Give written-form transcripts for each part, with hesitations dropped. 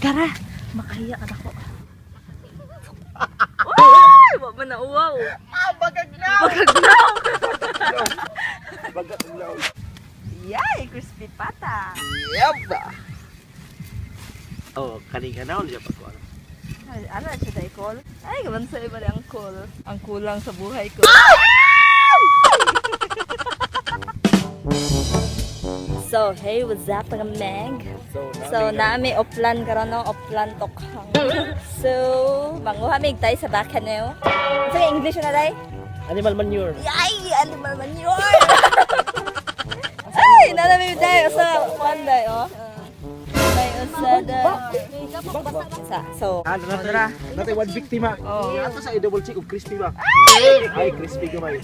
Tara, makahiya ka nako. Uy! Wa man na uwaw. Ah, bagag na! Bagagnaw. Bagag na. Yay, crispy pata. Yep! Oh, kaninga na ulit pag ano. Ay, ano siya dahil call? Ay, gaman sa iba ang call. Ang kulang sa buhay ko. So, hey, what's up, mga meg? So, So, nami oplan karon no, oplan tokhang. So, manguha mig tayo sa Bacaneo. Sa English na day? Animal manure. Yay! Animal manure! Ay, nanami tayo sa kuan day, oh. May usa day. Sa, so, Ah, tara. natay one biktima. Oh. Ato sa i-double check og crispy ba? Ay, crispy gamay.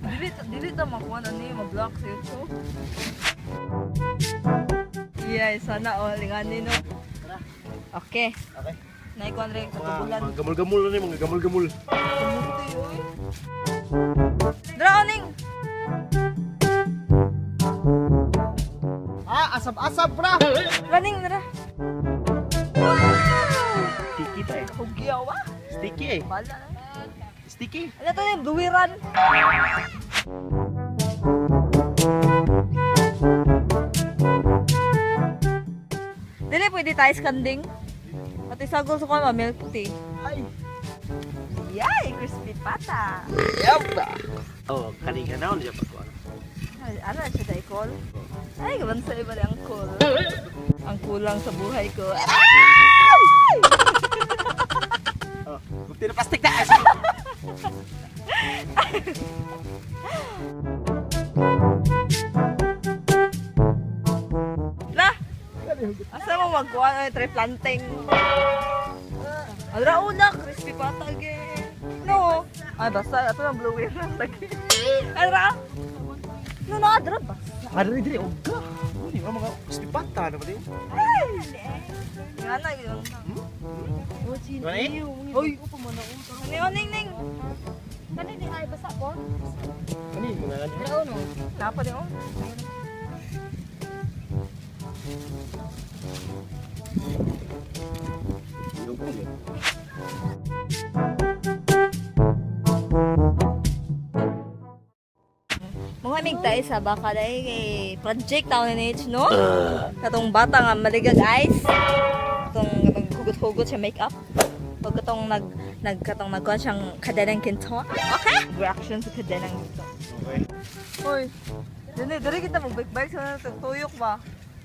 Dili dili ta makuha na ni ma-block sa YouTube. Yeah, sana all ngani no. Okay. Okay. Naikuan rin Mga, katubulan. mga gamul-gamul na ni, mga gamul-gamul. Drowning. Ah, asab-asab bra. Running na. Sticky ta eh. Hugiyaw ah. Sticky eh. Bala na. Sticky. Ano to yung duwiran? Dili pwede tayo skanding. Pati sagol sa kuha milk tea. Ay. Yay, crispy pata. Yep. Oh, kaninga na ulit pag ano. Ay, ano siya dahil call? Ay, gaman sa iba ang call. Ang kulang sa buhay ko. Ay! Oh, gupti na plastic na. La! Asa mo magkuha ng try planting? Ala una, crispy pata again. No. Ay, basta. Ito ang blue whale lang lagi. Ala! No, no, adra basta. Ah, dili dili ogga. Ano yung mga crispy pata na ba di? Nga na yun. Ano eh? Uy! Ano yun, ning, ning? Kani di ay basa po. Ano yung mga ano? Pero no. Napa din, oh. Mga mig tayo sa baka dahil kay project taon ni Nate, no? Katong bata nga maligag eyes. Katong naghugot-hugot siya makeup. Pag katong nag nag katong nagkuhan siyang kadenang kinto. Okay? Reaction sa kadenang kinto. Okay. Hoy. Dili dili kita mag-bike-bike sa tuyok ba?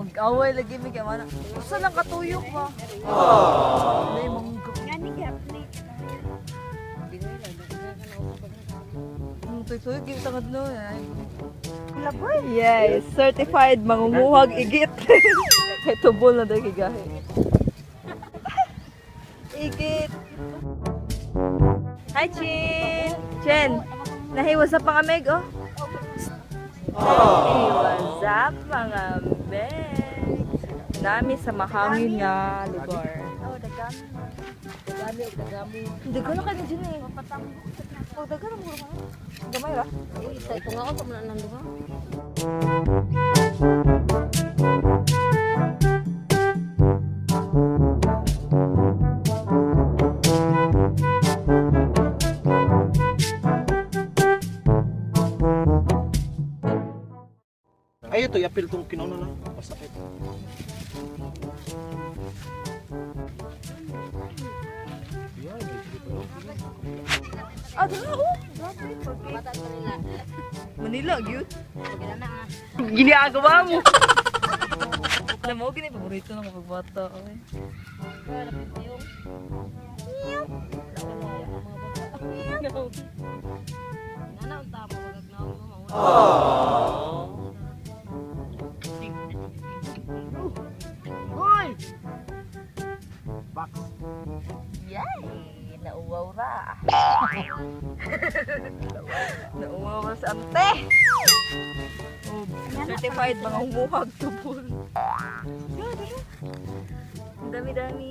Mag-away lagi mi kay mana. Usa lang katuyok ba? Aww. Dili mangga. Ngani gyud ni. Ang tuyok gyud tangad no. Ay. Laboy. Yes, certified mangunguhag igit. Kay tubol na dahil kigahi. Igit. Hi, Chin. Chen, nahiwas sa mga meg, oh. Hey, what's up, mga meg? Nami sa mahangin nga lugar. Oh, dagami. Dagami og dagami. Dagan na kayo dyan eh. Oh, dagan na mura ka. Gamay ra? Eh, sa ito nga ako man nang duha. Ay, ito, i-appeal tong kinauno na. Masakit. Yan, may Ah, doon na, oh. Grabe, Bata sa nila. Manila, gyud. Pagkana na. Ginagawa mo. Alam mo, gini paborito ng kapag bata. Okay. Nana unta mo bagag na mo. Hoy! Box. Yay! Nauwaw ra. Nauwaw ra sa ante. Oh, certified mga humuhag tubol. Yeah, dali. Ang dami-dami.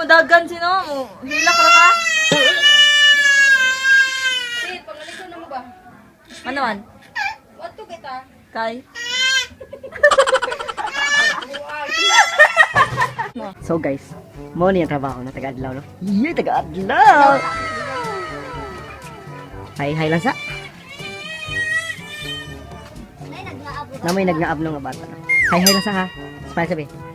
mo dagan sino mo. Hilak ra ka. Sid, pangalikon na mo ba? Ano man? Wato kita. Kay. So guys, mo ni ang trabaho na taga-adlaw, no? Yeah, taga-adlaw! Hi, hi lang sa. Nay nagnaab. Na may nagngaab no nga bata. No? Hi, hi lang sa ha. Smile sabi.